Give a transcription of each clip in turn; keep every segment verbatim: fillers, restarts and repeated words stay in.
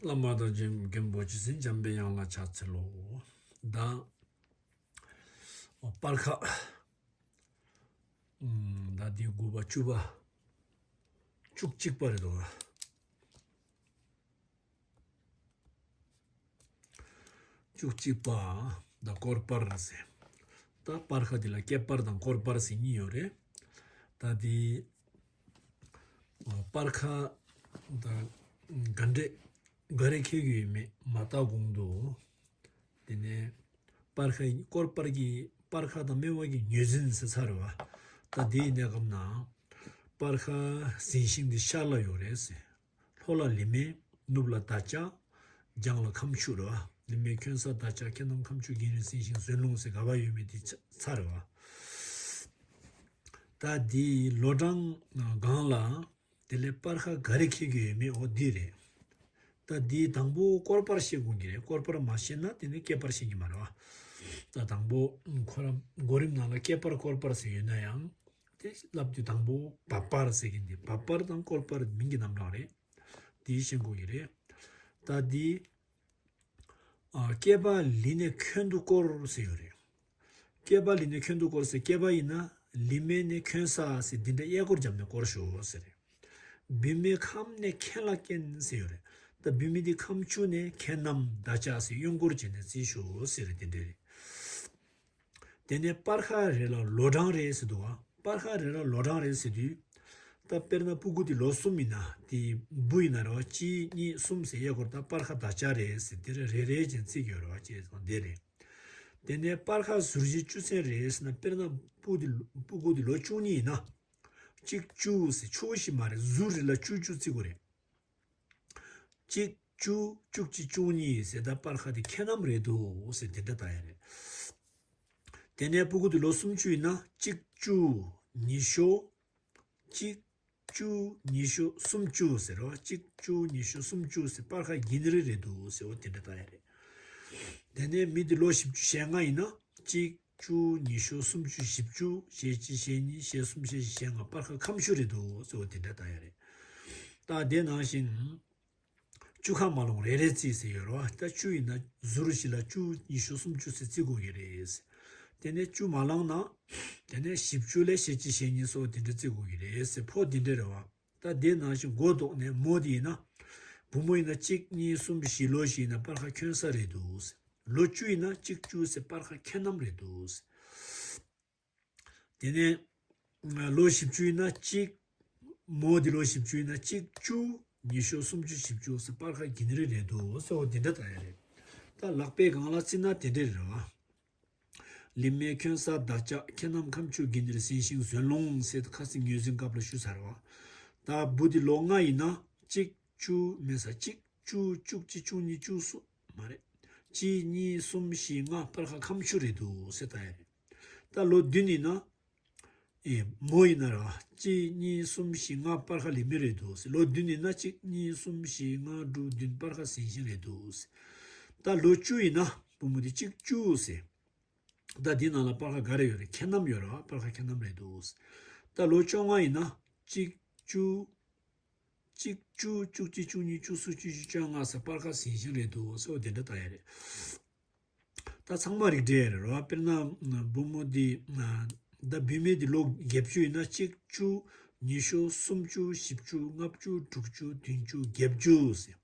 བླ་མ་དང་རྗེ་མགོན་པོ་ཇི་སྲིད་འཇམ་པའི་དབྱངས་ལ་ཕྱག་འཚལ་ལོ། ད་སྤར་ཁ། ཨམ། ད་འདི་དགུ་པ་བཅུ་པ། བཅུ་གཅིག་པ་རེད་དོ། བཅུ་གཅིག་པ། ད་སྐོར་པར་ཟེར། ད་སྤར་ཁ་འདི་ལ་སྐྱེ་སྤར་དང་སྐོར་པར་ཟེར་གཉིས་ཡོད་རེད། ད་འདི་སྤར་ཁ་ད་ག་འདྲས་ག་རེ་འཁྱེར་གྱི་ཡོད་མེད་མ་བལྟ་གོང་དུ། དེ་ནས་སྤར་ཁ་སྐོར་པར་གྱི་སྤར་ཁ་དང་སྨེ་བ་གི་ངོས་འཛིན་ཟེར་ཚར་བ། ད་དེའི་གནས་སྐབས་ན་སྤར་ཁ་ཟིན་ཤིང་འདི་ཤར་ལ་ཡོད་རེད་ཟེར། ལྷོ་ལ་ལི་མེ། ནུབ་ལ་དར་ལྕག། བྱང་ལ་ཁ་མཆུ་རེད་བ། ལི་མེ་ཁྱོན་ས་དར་ལྕག་ཁྱེད་རྣམས་ཁ་མཆུ་རྒན་རིགས་སྲིད་ཞིང་བཟོད་ལོང་ཟེར་ག་བ་ཡོད་མེད་དེ་ཚ་ཚ་རེད་བ། ད་དེའི་ལོ་གྲངས་སྒང་ལ་དེ་ལས་སྤར་ཁ་ག་རེ་འཁྱེར་གྱི་ཡོད་མེད་འོ་འདི་རེད། ད་དེའི་དང་པོ་སྐོར་པར་ཤེས་དགོས་ཀྱི་རེད། སྐོར་པར་མ་ཤེས་ན་དེ་ནི་སྐྱེ་སྤར་ཤེས་ཀྱི་མ་རེད་བ། ད་དང་པོ་ཁོ་རང་གོ་རིམ་ནང་ལ་སྐྱེ་སྤར་སྐོར་པར་ཟེར་ཡོད་ན་ཡང་། དེ་ལབ་དུས་དང་པོ་བབ་པར་ཟེར་གྱིན་དེ་བབ་པར་དང་སྐོར་པར་མིང་གི་རྣམ་གྲངས་རེད། དེའི་ཤེས་དགོས་ཀྱི་རེད། ད་དེ། ཨ། སྐྱེས་པ་ལི་ནས་ཁྱོན་དུ་བསྐོར་ཟེར་ཡོད་རེད། སྐྱེས་པ་ལི་ནས་ཁྱོན་དུ་བསྐོར་ཟེར། སྐྱེས་པ་ཡིན་ན་ལི་མེ་ནས་ཁྱོན་ས་ཟེར་འདི་འདྲ་གཡས་སྐོར་བརྒྱབ་ནས་བསྐོར་ཤོག་ཟེར་རེད། བུད་མེད་ཁམས་ནས་ཁྱེན་ལ་སྐྱེན་ཟེར་ཡོད་རེད། ད་བུད་མེད་འདི་ཁ་མཆུ་ནས་ཁྱེད་རྣམས་ད་ལྕགས་ཟེར་གཡོན་སྐོར་བྱས་ནས་བརྩི་ཤོག་ཟེར་རེད། དེ་འདྲ་རེད། དེ་ནས་སྤར་ཁ་རེ་ལ་ལོ་གྲངས་རེ་ཟེར་འདུག་བ། སྤར་ཁ་རེ་ལ་ལོ་གྲངས་རེ་ཟེར་དུས། ད་དཔེར་ན་སྤུ་གུ་དེ་ལོ་གསུམ་ཡིན་ན་དེ་འབུ་ཡིན་ན་རེད་བ། གཅིག་གཉིས་གསུམ་ཟེར་གཡས་སྐོར་ད་སྤར་ཁ་དར་ལྕག་རེ་ཟེར་དེ་རེ་རེ་རེ་བྱས་བརྩི་གི་ཡོད་རེད་བ། ཅེས་སོང་དེ་རེད། དེ་ནས་སྤར་ཁ་ཟུར་བཞི་བཅུ་ཚན་རེ་ཟེར་ན་དཔེར་ན་སྤུ་དེ་སྤུ་གུ་དེ་ལོ་བཅུ་གཉིས་ཡིན་ན། གཅིག་བཅུ་ཟེར་ཆུ་བོ་ཞིག་མ་རེད། ཟུར་རེ་ལ་བཅུ་བཅུ་བརྩི་དགོས་རེད། གཅིག་བཅུ་བཅུ་གཅིག་བཅུ་གཉིས་ཟེར་ད་སྤར་ཁ་དེ་ཁྱེད་རྣམས་རེད་འདུག་ཟེར་དེ་འདྲ་ལྟ་ཡ་རེད། དེ་ནས་སྤུ་གུ་དེ་ལོ་སུམ་ཅུ་ཡིན་ན་གཅིག་བཅུ་ཉི་ཤུ། གཅིག་བཅུ་ཉི་ཤུ་སུམ་ཅུ་ཟེར་རོ། གཅིག་བཅུ་ཉི་ཤུ་སུམ་ཅུ་ཟེར་སྤར་ཁ་རྒྱུན་རིང་རེད་འདུག་ཟེར་འོ་དེ་འདྲ་ལྟ་ཡ་རེད། དེ་ནས་མི་དེ་ལོ་བཞི་བཅུ་ཞེ་ལྔ་ཡིན་ན་གཅིག་བཅུ་ཉི་ཤུ་སུམ་ཅུ་བཞི་བཅུ་ཞེ་གཅིག་ཞེ་གཉིས་ཞེ་གསུམ་ཞེ་བཞི་ཞེ་ལྔ་སྤར་ཁ་ཁ་མཆུ་རེད་འདུག་ཟེར་འོ་དེ་འདྲ་ལྟ་ཡ་རེད། ད་དེ་ནང་བཞིན། བཅུ་ཁ་མ་ལོངས་རེ་རེ་བརྩིས་ཟེར་ཡོད་རེད་བ། ད་བཅུ་ཡིན་ན་ཟུར་བཞི་ལ་བཅུ་ཉི་ཤུ་སུམ་ཅུ་ཟེར་བརྩི་དགོས་ཀྱི་རེད། དེ་ནས་བཅུ་མ་ལངས་ན། དེ་ནས་བཞི་བཅུ་ལས་ཞེ་གཅིག་ཞེ་གཉིས་སོགས་དེ་འདྲ་བརྩི་དགོས་ཀྱི་རེད་ཟེར་ཕོ་དེ་འདྲ་རེད་བ། ད་དེ་ནང་བཞིན་མགོ་འདོགས་ནས་མོ་དེ་ཡིན་ན། བུ་མོ་ཡིན་ན་གཅིག་གཉིས་གསུམ་བཞི་ལོ་བཞི་ཡིན་ན་སྤར་ཁ་ཁྱོན་ས་རེད་འདུག་ཟེར། ལོ་བཅུ་ཡིན་ན་གཅིག་བཅུ་ཟེར་སྤར་ཁ་ཁྱེད་རྣམས་རེད་འདུག་ཟེར། དེ་ནས་ལོ་བཞི་བཅུ་ཡིན་ན་གཅིག་མོ་དེ་ལོ་བཞི་བཅུ་ཡིན་ན་གཅིག་བཅུ་ཉི་ཤུ་སུམ་ཅུ་བཞི་བཅུ་ཟེར་སྤར་ཁ་རྒྱུན་རིང་རེད་འདུག་ཟེར་འོ་དེ་འདྲ་ལྟ་ཡ་རེད། ད་ལག་པའི་སྒང་ལ་བརྩིས་ན་དེ་འདྲ་རེད་བ། ལི་མེ་ཁྱོན་ས་དར་ལྕག་ཁྱེད་རྣམས་ཁ་མཆུ་རྒྱུན་རིང་ཟིན་ཞིང་བཟོད་ལོང་ཟེར་ཁ་སང་ངོས་འཛིན་སྐབས་ལ་ཞུས་ཚར་བ། ད་བུ་དེ་ལོ་ལྔ་ཡིན་ན་གཅིག་བཅུ་མེད་ས་གཅིག་བཅུ་བཅུ་གཅིག་བཅུ་གཉིས་བཅུ་གསུམ་མ་རེད། གཅིག་གཉིས་གསུམ་བཞི་ལྔ་སྤར་ཁ་ཁ་མཆུ་རེད་འདུག་ཟེར་ལྟ་ཡ་རེད། ད་ལོ་བདུན་ཡིན་ན། ཨེ། མོ་ཡིན་ན་ར། གཅིག་གཉིས་གསུམ་བཞི་ལྔ་སྤར་ཁ་ལི་མེ་རེད་འདུག་ཟེར། ལོ་བདུན་ཡིན་ན་གཅིག་གཉིས་གསུམ་བཞི་ལྔ་དྲུག་བདུན་སྤར་ཁ་ཟིན་ཞིང་རེད་འདུག་ཟེར། ད་ལོ་བཅུ་ཡིན་ན་བུ་མོ་དེ་གཅིག་བཅུ་ཟེར། ད་འདི་ནང་ལ་སྤར་ཁ་ག་རེ་ཡོད་རེད། ཁྱེད་རྣམས་ཡོད་རེད་བ། སྤར་ཁ་ཁྱེད་རྣམས་རེད་འདུག་ཟེར། ད་ལོ་བཅོ་ལྔ་ཡིན་ན་གཅིག་བཅུ། གཅིག་བཅུ་བཅུ་གཅིག་བཅུ་གཉིས་བཅུ་གསུམ་བཅུ་བཞི་བཅོ་ལྔ་ཟེར་སྤར་ཁ་ཟིན་ཞིང་རེད་འདུག་ཟེར་འོ་དེ་འདྲ་ལྟ་ཡ་རེད། ད་ཚང་མ་རིགས་འགྲེ་རེད་རོ། དཔེར་ན་བུ་མོ་འདི་ད་བུད་མེད་འདི་ལོ་བརྒྱད་ཅུ་ཡིན་ན་གཅིག་བཅུ་ཉི་ཤུ་སུམ་ཅུ་བཞི་བཅུ་ལྔ་བཅུ་དྲུག་ཅུ་བདུན་ཅུ་བརྒྱད་ཅུ་ཟེར།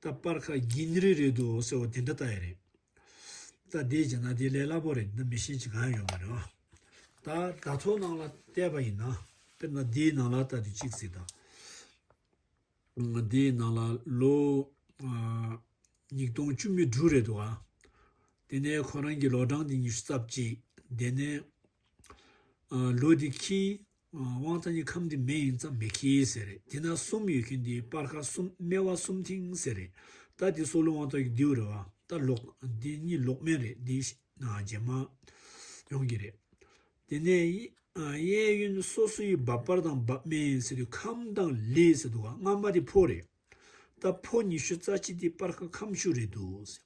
ད་སྤར་ཁ་རྒྱུན་རིང་རེད་འདུག་ཟེར་བ་དེ་འདྲ་ལྟ་ཡ་རེད། ད་འདི་བྱས་ན་འདི་ལས་སླ་པོ་རེད། འདི་མི་ཤེས་ཅིག་གང་ཡོད་མ་རེད་བ། ད་དྲ་ཐོག་ནང་ལ་བལྟས་པ་ཡིན་ན་དཔེར་ན་འདིའི་ནང་ལ་ལྟ་དུས་གཅིག་ཟེར་ད། འདིའི་ནང་ལ་ལོ་ཨ་ཉིས་སྟོང་བཅུ་མེད་དྲུག་རེད་འདུག་ཨ། དེ་ནས་ཁོ་རང་གི་ལོ་གྲངས་འདི་ཉི་ཤུ་རྩ་གཅིག་དེ་ནས་ཨ་ལོ་འདི་ཁྱི་ཨ་དབང་ཐང་གི་ཁམས་འདི་མེ་ཡིན་ཙང་མེ་ཁྱི་ཟེར་རེད། དེ་ན་གསུམ་ཡོད་མཁན་འདི་སྤར་ཁ་གསུམ་སྨེ་བ་གསུམ་མཐིང་ཟེར་རེད། ད་འདི་སྲོག་ལུས་དབང་ཐང་གི་རྡེའུ་རེད་བ། ད་ལོག་འདི་གཉིས་ལོག་སྨན་རེད། འདི་ཨ་རྗེས་མ་ཡོང་གི་རེད། དེ་ནས་གཡས་གཡས་གཡོན་སོ་སོ་ཡི་འབབ་སྤར་དང་འབབ་སྨན་ཟེར་དུས་ཁམས་དང་ལི་ཟེར་འདུག་ག། རྔམ་པ་དེ་ཕོ་རེད། ད་ཕོ་ཉི་ཤུ་རྩ་གཅིག་དེ་སྤར་ཁ་ཁ་མཆུ་རེད་འདུག་ཟེར།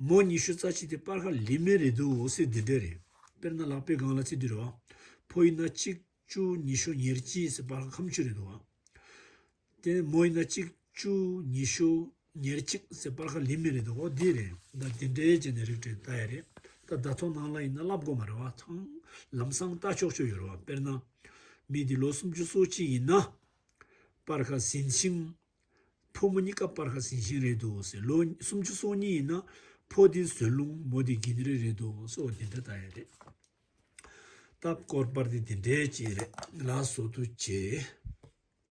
མོ་ཉི་ཤུ་རྩ་གཅིག་དེ་སྤར་ཁ་ལི་མེ་རེད་འདུག་ཟེར་འདི་འདྲ་རེད། དཔེར་ན་ལག་པའི་སྒང་ལ་ཚིག་འདི་རེད་བ། ཕོ་ཡིན་ན་གཅིག་བཅུ་ཉི་ཤུ་ཉེར་གཅིག་ཟེར་སྤར་ཁ་ཁ་མཆུ་རེད་འདུག་ག། དེ་ནས་མོ་ཡིན་ན་གཅིག་བཅུ་ཉི་ཤུ་ ཉེར་གཅིག་ཟེར་སྤར་ཁ་ལེན་མི་རེད་འདུག་འོ་འདི་རེད། ད་འདི་འདྲའི་བྱས་ནས་རིགས་བསྒྲེས་ལྟ་ཡ་རེད། ད་ད་ཐོག་ནང་ལ་ཡིན་ན་ལབ་དགོས་མ་རེད་བ། ཚང་ལམ་སང་ལྟ་ཆོག་ཆོག་ཡོད་རེད་བ། དཔེར་ན། མི་འདི་ལོ་སུམ་ཅུ་སོ་གཅིག་ཡིན་ན། སྤར་ཁ་ཟིན་ཤིང་། ཕོ་མོ་གཉིས་ཀ་སྤར་ཁ་ཟིན་ཤིང་རེད་འདུག་ཟེར། ལོ་སུམ་ཅུ་སོ་གཉིས་ཡིན་ན། ཕོ་འདི་བཟོད་སློང་། མོ་འདི་རྒྱུན་རིང་རེད་འདུག་ཟེར། འོ་འདི་འདྲ་ལྟ་ཡ་རེད། ད་སྐོར་པར་འདི་འདི་འདྲའི་ཅིག་རེད། ལགས་སོ། ཐུགས་རྗེ་ཆེ།